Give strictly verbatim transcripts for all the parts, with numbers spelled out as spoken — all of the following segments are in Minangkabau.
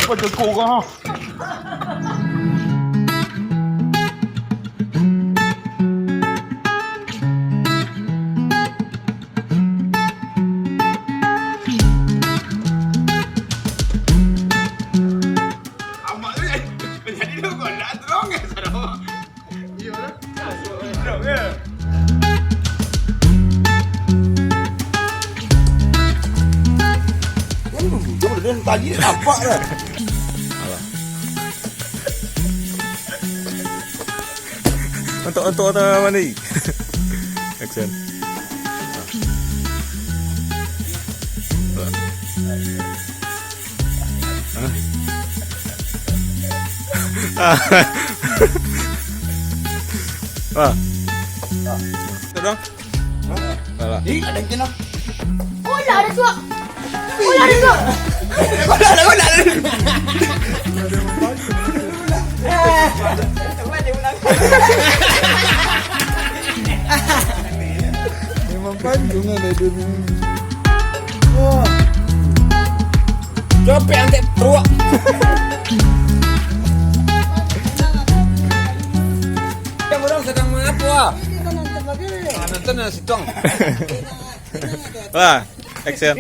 Paja kurang. Amak tu jadi, jadi tu kau nak terong ke, Saro? Iyo lah. Terong ke? Hmm, dia boleh tadi nampak dah. Alah. Ontok-ontok mandi. Action. Wah. Tolong. Salah. Ih, ada yang kena. Ulah ada suap. Ulah ada suap. Ulah ada, ulah ada. Memang panjang ada dia ni. Wah. Capek angkat peruak. Yang orang sedang mengapa? Ah, nonton lah situang. Wah, action.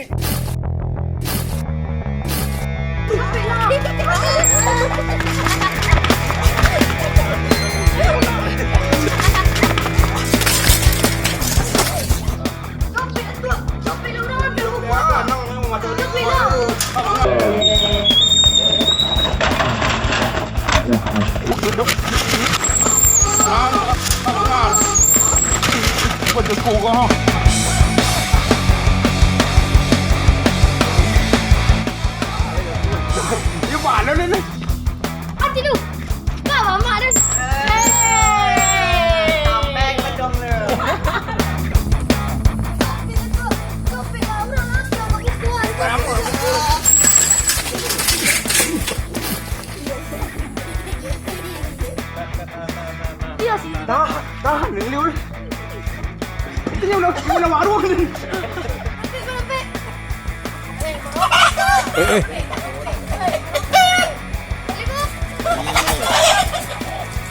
Ati tu. Kau mamak tu. Hei. Tambah gedong tu. Iyo sih. Tahan, tahan, Liul. Itu yang udah, udah warung ni. Eh, eh.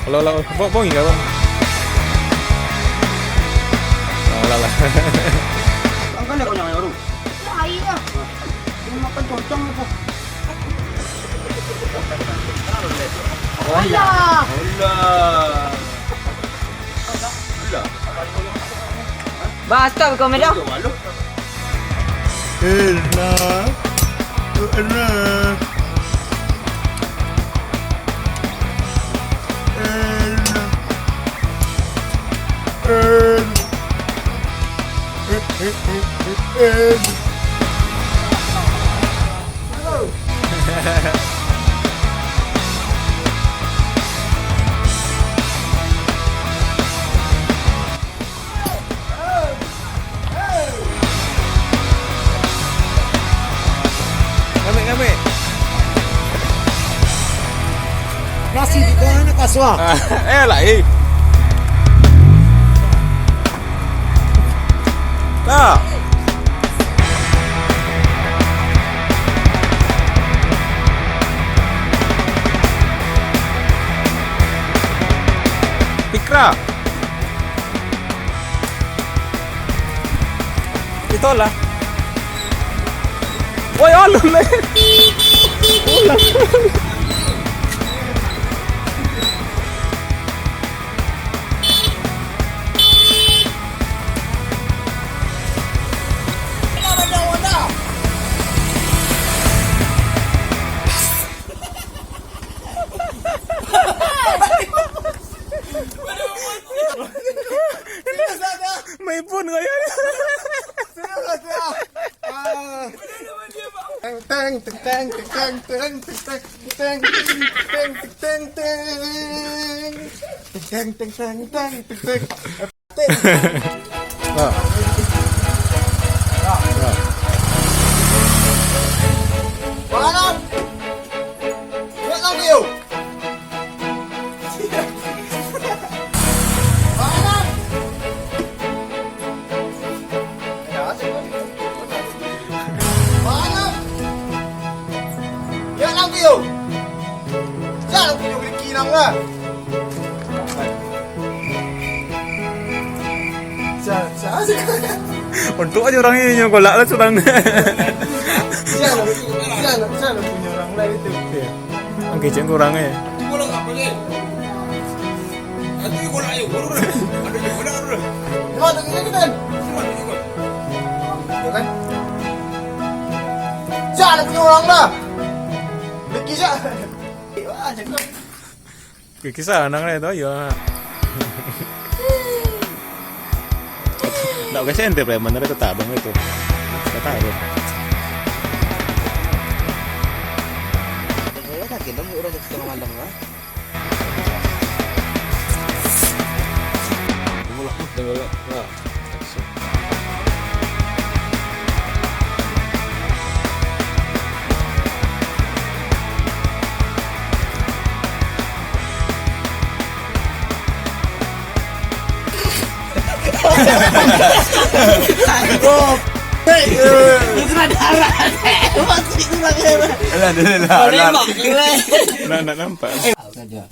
Alah, alah, bang, bang, ingat, bang. Alah, alah. Angkat lah kau jangan, Ru. Bahaya. Ini makan cocang apa? Alah. Alah. Alah. Bang, stop kamera. Erna. Erna. Erna. Erna. Erna. Ngamik, ngamik. Nasi di kau nak kasua? Eh, lah, eh. Lah. Fikra. Itulah. Woi, alun, leh. Maipun kau ya. Teng, teng, teng, teng. Teng, teng, teng, teng, teng. Teng, teng, teng, teng, teng, teng. Teng. Ah. Ah. Bangun! Bangun, Tio! Bangun! Bangun! Yo, Tio! Lah. Sa-, sa-, sa-, Untuak ajo urang inyo galak lah surang. Sia lo, sia lo, sia lo punyo urang lah itu. Iya. Ang kecek kurang eh. Gimana tu, kan? Gimana tu, kan? Sia lo punyo urang lah. Beki sia. Wah, cakap. Kisah anang lai tu, iyo. Ndak kasih ente preman, ada tetap dong itu. Kata ada. Saya yakin dong, orang tu tengah malam lah. Tunggu lah, tunggu lah. Nah. Alah, dah, dah, dah. Nak, nak nampak. Apa dia?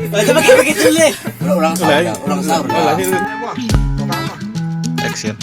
Macam pakai, pakai tu leh. Orang sahur, orang sahur. Action.